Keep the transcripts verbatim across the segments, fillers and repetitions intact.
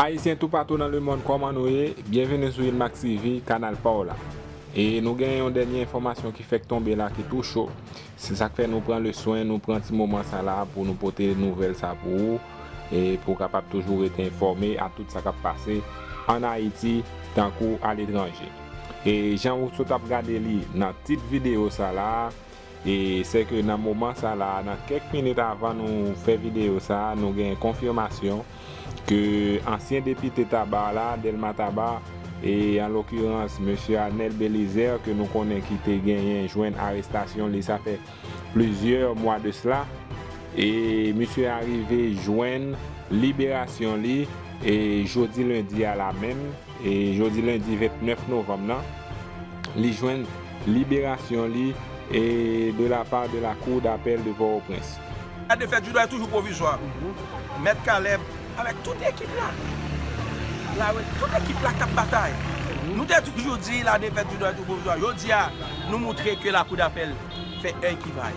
Ayisyen toupatou nan lemonn, kòman nou ye? Byenveni sou Inmax T V, kanal pa w la. E nou gen yon dènye enfòmasyon ki fèk tonbe la ki tou cho. Se sa k fè nou pran le swen, nou pran ti moman sa la pou nou pote nouvèl sa pou ou, e pou w kapab toujou rete enfòme a tout sa k ap pase ann Ayiti, tankou aletranje. E jan ou sot ap gade li nan tit videyo sa la, e se ke nan moman sa la, nan kèk minit avan nou fè videyo sa, nou gen konfimasyon ke ansyen depite Taba la, Dèlma Taba, e an lokirans mesye Arnel Belizaire, ke nou konnen ki te genyen jwenn arestasyon li, sa fè plizyè mwa de sila, e misye arive jwenn liberasyon li, e jodi lendi a la menm, e jodi lendi vennèf novanm nan, li jwenn liberasyon li, e de la part de la Cour d'appel de Port-au-Prince. La défaite Judo est toujours provisoire. Mèt Caleb, avèk tout ekip la, la, tout ekip la k ap batay. Nou te toujou di la défaite Judo est toujours provisoire. Jodi a, nou montre ke la Cour d'appel fè èy ki va.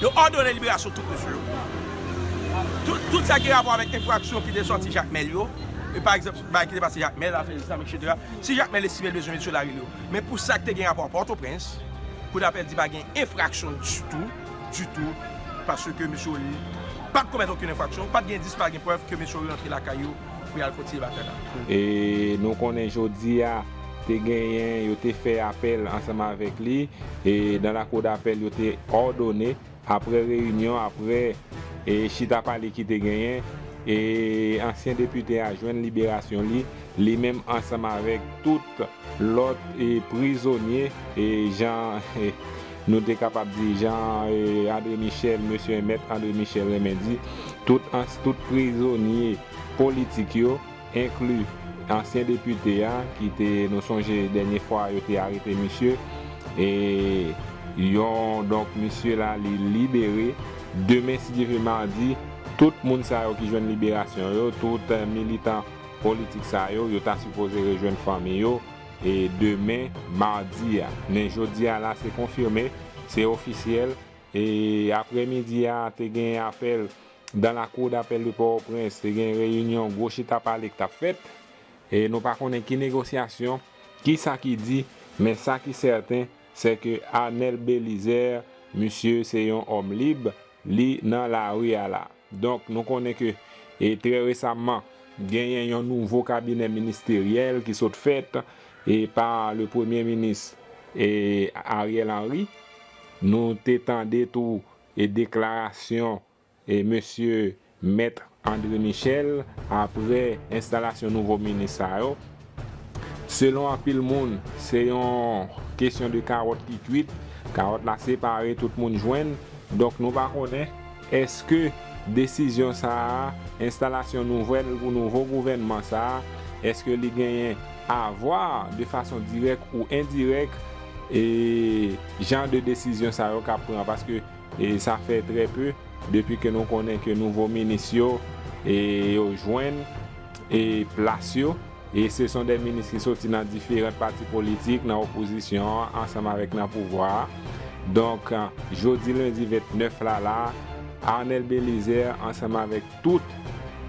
Yo òdone liberasyon tout mesye yo. Tout, tout sa ki gen rapò avèk enfraksyon ki te sòti Jakmèl yo, e pa egzanp, bagay ki te pase Jakmèl, afè Zam, etsetera. Si Jakmèl estime l bezwen mesye la, rele yo. Men pou sa k te gen rapò a Pòtoprens, Kou dapèl di pa gen enfraksyon ditou, ditou, paske mesye yo pa t komèt okenn enfraksyon, pa t gen endis, pa t gen prèv ke mesye yo rantre lakay yo pou y al kontinye batay la. E nou konnen jodi a te genyen, yo te fè apèl ansanm avèk li, e dan lakou dapèl yo te òdone, apre reyinyon, apre, e chita pale ki te genyen, e ansyen depite a jwenn liberasyon li, li menm ansanm avèk tout lòt, e prizonye, e jan, e nou te kapab di, jan, e André Michel, mesye mèt André Michel renmen di, tout ans-, tout prizonye politik yo, enkli ansyen depite a, ki te, nou sonje dènye fwa yo te arete misye, e yon, donk, misye la, li libere. Demen, si Dye vle, madi, tout moun sa yo ki jwenn liberasyon yo, tout, eh, militan politik sa yo, yo ta sipoze rejwenn fanmi yo, e demen, madi a. Men jodi a la, se konfime, se ofisyèl. E aprèmidi a, te gen apèl dan lakou dapèl de Pòtoprens, te gen reyinyon, gwo chita pale k t ap fèt. E nou pa konnen ki negosyasyon, ki sa ki di, men sa ki sèten, se ke Arnel Belizaire, misye se yon òm lib, li nan lari a la. Donk, nou konnen ke, e trè resaman, genyen yon nouvo kabinè ministeryèl ki sot fèt, e pa le premye minis, e Ariel Henry. Nou te tande tou, e deklarasyon, e mesye mèt André Michel apre enstalasyon nouvo minis sa yo. Selon anpil moun, se yon kesyon de kawòt ki kwit. Kawòt la separe, tout moun jwenn. Donk, nou pa konnen èske desizyon sa a, enstalasyon nouvèl ou nouvo gouvènman sa a, èske li genyen avwa de fason dirèk ou endirèk, e jan de desizyon sa yo k ap pran, paske, e sa fè trè pe depi ke nou konnen ke nouvo minis yo, e yo jwenn, e plas yo. E se son de minis ki soti nan diferan pati politik, nan opozisyon an, ansanm avèk nan pouvwa a. Donk, jodi lendi vennèf la, la, Arnel Belizaire, ansanm avèk tout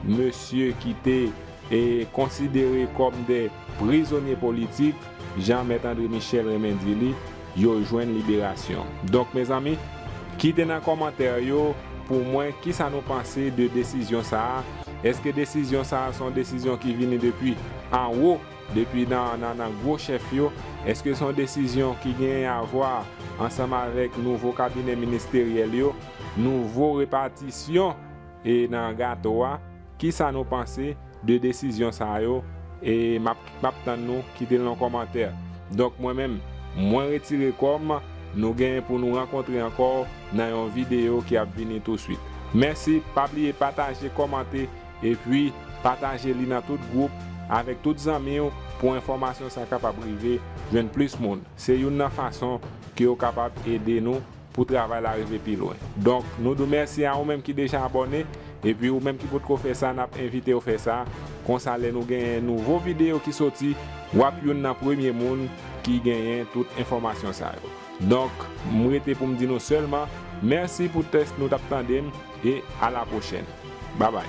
mesye ki te, e konsidere kòm de prizonye politik, jan mèt André Michel renmen di li, yo jwenn liberasyon. Donk, mezanmi, kite nan kòmantè yo pou mwen kisa nou panse de desizyon sa a. Èske desizyon sa a se yon desizyon ki vini depi anwo, depi nan, nan, nan gwo chèf yo? Èske se yon desizyon ki genyen avwa ansanm avèk nouvo kabinè ministeryèl yo, nouvo repatisyon, e nan gato a? Kisa nou panse de desizyon sa yo? E m ap, m ap tann nou kite l nan kòmantè. Donk, mwen menm, mwen retire kò m. Nou genyen pou nou rankontre ankò nan yon videyo ki ap vini touswit. Mèsi, pa bliye pataje, kòmante, epi pataje li nan tout gwoup avèk tout zanmi w pou enfòmasyon sa kapab rive jwenn plis moun. Se youn nan fason ke yo kapab ede nou pou travay la rive pi lwen. Donk, nou di w mèsi a ou menm ki deja abòne, epi ou menm ki potko fè sa, n ap envite w fè sa. Konsa, lè nou genyen nouvo videyo ki soti, w ap youn nan premye moun ki genyen tout enfòmasyon sa yo. Donk, m rete pou m di nou sèlman, mèsi pou tès nou t ap tande m, e a la pwochèn. Babay.